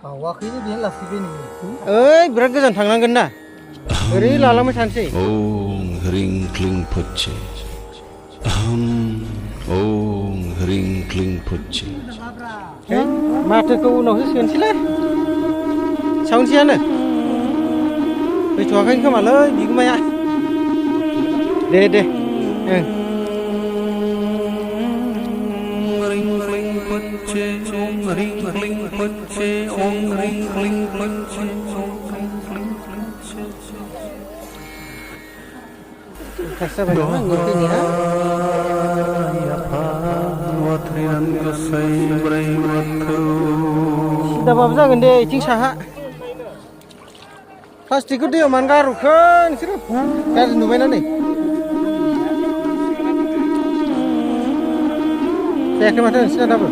बावाखैनो बेहाय लाखिबाय नोङो ओइ बिराद गोजान थांनांगोन ना ओरै लालांबाय थानोसै ओं ह्रिं क्लिं फुच्चे ओं ह्रिं क्लिं फुच्चे माथोखौ उनावसो सोनोसैलै साउन्डसेयानो फैथ'वाखै खोमालै बिगुमाया दे ओं ह्रिं क्लिं फुच्चे ओं ह्रिं क्लिं फुच्चे ओं ह्रिं क्लिं फुच्चे ओं ह्रिं क्लिं फुच्चे खायसे जाबाय नामा आंनि फैनाया सिदाबाबो जागोन दे इथिं साहा प्लास्टिकखौ दैयाव मानो गारहरखो नोंसोरो गाज्रि नुबायना नै जायाखै माथो नोंसिना दाबो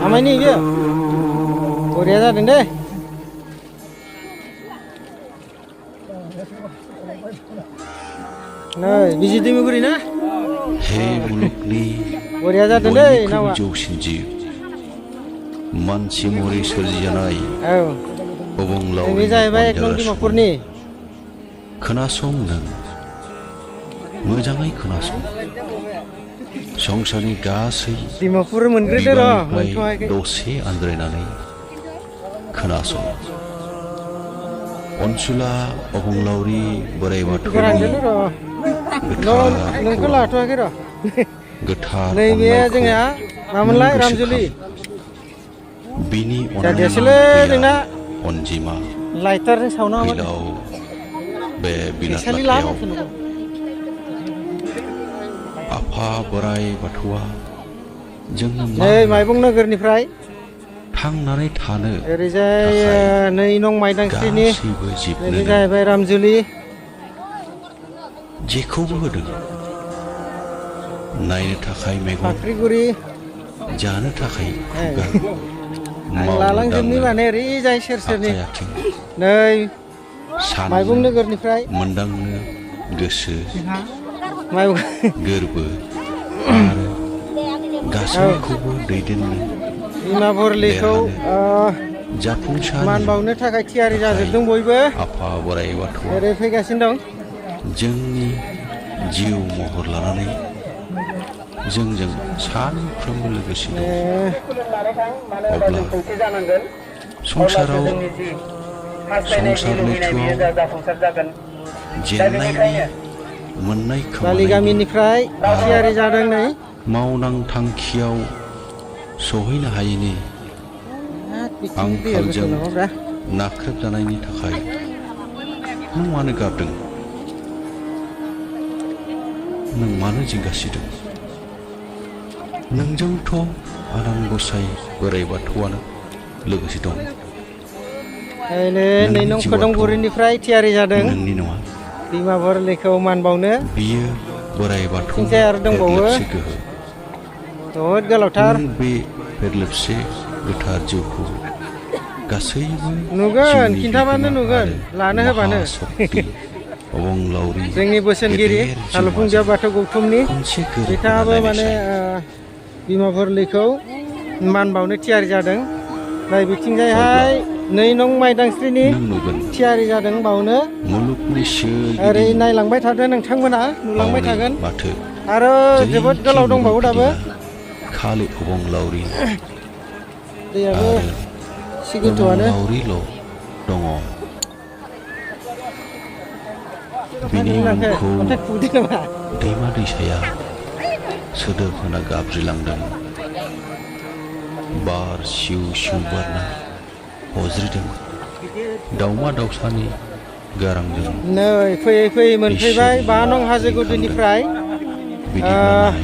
आमायनि बेयो बरिया जादों दे नै बिजि दैमुगुरि ना हे मुलुगनि बरिया जादों दे नावा जौसिन जिब मानसि महरै सोरजिजानाय औ अबंलावरि जोंनि जाहैबाय एक नं डिमापुरनि खोनासं नों मोजाङै खोनासं संसारनि गासै डिमापुर मोनग्रोदो र' मोनथ'वाखै दसे आनज्रायनानै खोनासं अनसुला अबंलावरि बोराइ बाथौनि नोंखौ लाथ'वाखै र' गोथार नैबे जोंहा मामोनलाय रामजुलि बिनि जादियासैलै जोंना अनजिमा लाइटारजों सावना फैलाव बे फैसालि बिलासलायाव लामा आफा बोराइ बाथौआ जोंनो नै माइबं नोगोरनिफ्राय थांनानै थानो ओरैजाय नै नं माइदांस्रिनि गासैबो नैबे जिबनो जाहैबाय रामजुलि जेखौबो होदों नायनो थाखाय मेगन फाख्रिगुरि जानो थाखाय खुगा आं लालांजोबनि माने ओरैजाय सेर सेरनि आखाइ आथिं नै साननो माइबं नोगोरनिफ्राय मोनदांनो गोसो माइबं गोरबो आरो गासैखौबो दैदेननो बिमा बरलिखौ जाफुंसार मान बावनो थाखाय थियारि जाजोबदों बयबो आफा बोराइ बाथौआ ओरै फैगासिनो दं जोंनि जिउ महर लानानै जोंजों सानफ्रोमबो लोगोसे दं अब्ला संसाराव संसार लैथोआव जेननायनि मोननाय बालि खोमानायनि गामिनिफ्राय थियारि जादों नै मावनां थांखियाव सहैनो हायैनि आंखालजों नाख्रेबजानायनि थाखाय नों मानो गाबदों नों मानो जिंगासिदों नोंजोंथ' आनान गसाइ बोराइ बाथौआनो लोगोसे दं नै नं खोदोमगुरिनिफ्राय थियारि जादों नोंनि नङा बिमा बरलिखौ मान बावनो बियो बोराइ बाथौ थिंजाय आरो दंबावो गोहो बहुद गोलावथार नों बे फेरलेबसे गोथार जिउखौ गासैबो नुगोन खिन्थाबानो नुगोन लानो होबानो अबंलावरि जोंनि बोसोनगिरि हालुफुंदिया बाथौ गौथुमनि बिथाङाबो माने बिमा बरलिखौ मान बावनो थियारि जादों ओमफ्राय बिथिंजायहाय नै नं माइदांस्रिनि थियारि जादों बावनो मुलुगनि ओरै नायलांबाय थादो नोंथांमोना नुलांबाय थागोन माथो आरो जोबोद गोलाव दंबावो दाबो खालि अबंलावरि दैयाबो सिगुथुआनो अबंलावरिल' दङ बिनि मुंखौ दैमा दैसाया सोदोब होना गाबज्रिलांदों बार सिउ सिउ बारना हज्रिदों दाउमा दाउसानि गारांजों नै फैयै फैयै मोनफैबाय 5 नं हाजो गुदिनिफ्राय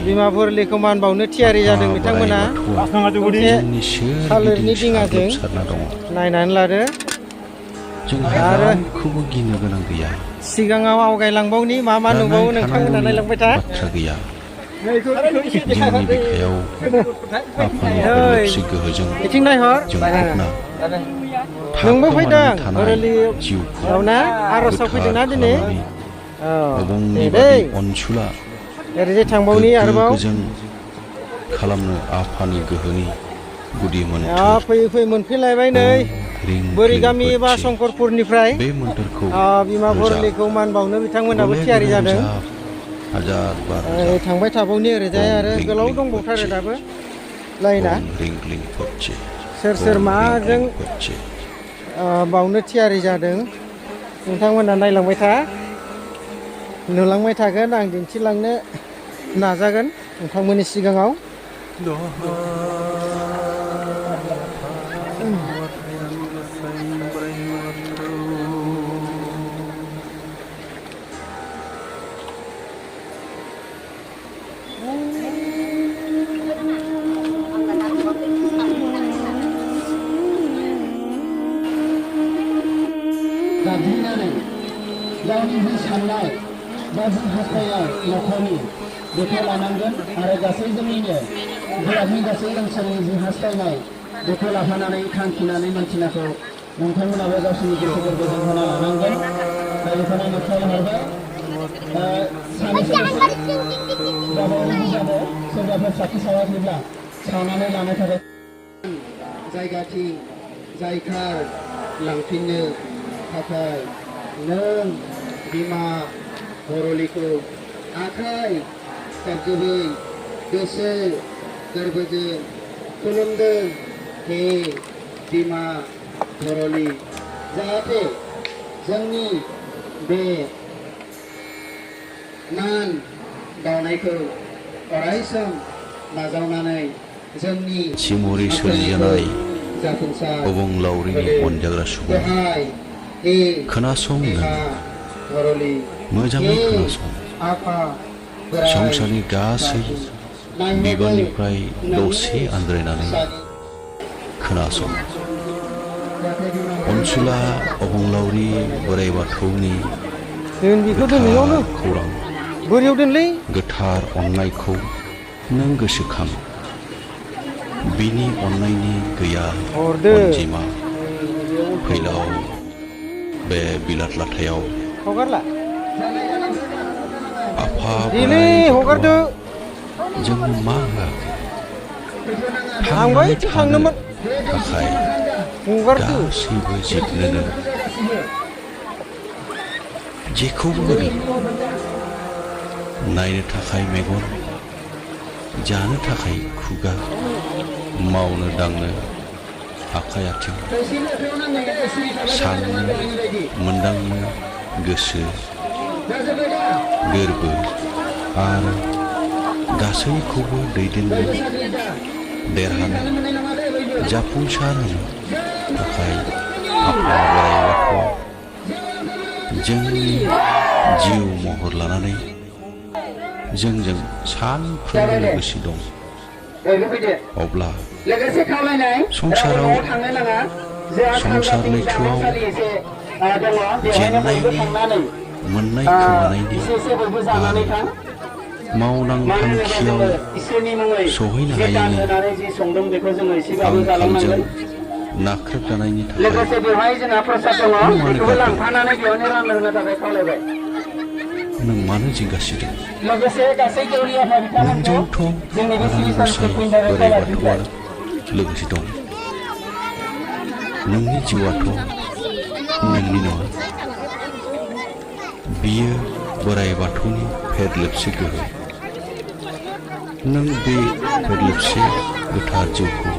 बिमा बरलिखौ मान बावनो थियारि जादों बिथांमोना थालिरनि दिङाजों नायनानै लादो आरो गिनो गोनां गैया सिगाङाव आवगायलांबावनि मा नुबावो नोंथांमोना नायलांबाय था बाथ्रा गैया जोंनि बिखायाव आफानि फोरलेबसे गोहोजों बिथिं नायहर जोंफबना नोंबो फैदों थानाय बोरलि जिउखौ औ ना आर'जआव फैदोंना दिनै औ अबंनि दे बादि अनसुला ओरैजाय थांबावनि आरोबाव गोजों खालामनो आफानि गोहोनि गुदि आ मोन्थोर फैयै फैयै मोनफैलायबाय नै रिं बोरि क्लिं गामि एबा फुरथि। शंकरपुरनिफ्राय बे मोन्थोरखौ बिमा भरलिखौ मान बावनो बिथांमोनाबो गले थियारि गले जादों रोजाब, हाजार बार ओइ रोजाब। थांबाय थाबावनि ओरैजाय आरो रिं गोलाव क्लिं दंबावथारो फुरथि। दाबो लाइना रिं क्लिं फुरथि। सोर सोर रिं माजों क्लिं फुरथि। बावनो थियारि जादों नोंथांमोना नायलांबाय था नुलांबाय थागोन आं दिन्थिलांनो नाजागोन नोंथांमोननि सिगाङाव गाबज्रिनानै गावनि जि साननाय बा जि हास्थायनाय न'खरनि बेखौ लानांगोन आरो गासै जोंनिनो बुहुमनि गासै ओनसोलनि जि हास्थायनाय बेखौ लाफानानै थांखिनानै मोनथिनायखौ नोंथांमोनाबो गावसोरनि गोसो गोरबोजों होना लानांगोन दा बेखौनो नोंथाङा हरबाय सानैसो गावबागाव बिजाबो सोरबाफोर साखि सावाखैब्ला सावनानै लानो थाखाय जायगाथिं जायखार लांफिननो थाखाय नों बिमा भरलिखौ आखाइ खबजबै गोसो गोरबोजों खुलुमदों हे बिमा भरलि जाहाथे जोंनि बे मान बावनायखौ अरायसम नाजावनानै जोंनि सिमरि सोरजिजानाय जाफुंसार अबंलावरिनि अनजाग्रा सुबुं खोनासं नों मोजाङै खोनासं संसारनि गासै बिबाननिफ्राय दसे आनज्रायनानै खोनासं अनसुला अबंलावरि बोराइ बाथौनि गोथार खौरां बोरियाव दोनलै गोथार अननायखौ नों गोसोखां बिनि अननायनि गैया हरदो अनजिमा फैलाव बे बिलात लाथायाव हगारला आफा दिनै हगारदो जोंनो मा होआखै थांबाय थांनोमोन थाखाय हगारदो गासैबो जिबनोनो जेखौबो होदों नायनो थाखाय मेगन जानो थाखाय खुगा मावनो दांनो आखाइ आथिं साननो मोनदांनो गोसो गोरबो आरो गासैखौबो दैदेननो देरहानो जाफुंसार होनो थाखाय आफा बोराइ बाथौआ जोंनि जिउ महर लानानै जोंजों सानफ्रोमबो लोगोसे दं अब्ला संसाराव संसार लैथोआव जेननायनि मोननाय खोमानायनि आरो मावनां थांखियाव सहैनो हायैनि आंखालजों नाख्रेबजानायनि थाखाय नों मानो जिंगासिदों नोंजोंथ' आनान गसाइ बोराइ बाथौआ लोगोसे दं नोंनि जिउआथ' नोंनि नङा बियो बोराइ बाथौनि फेरलेबसे गोहो नों बे फेरलेबसे गोथार जिउखौ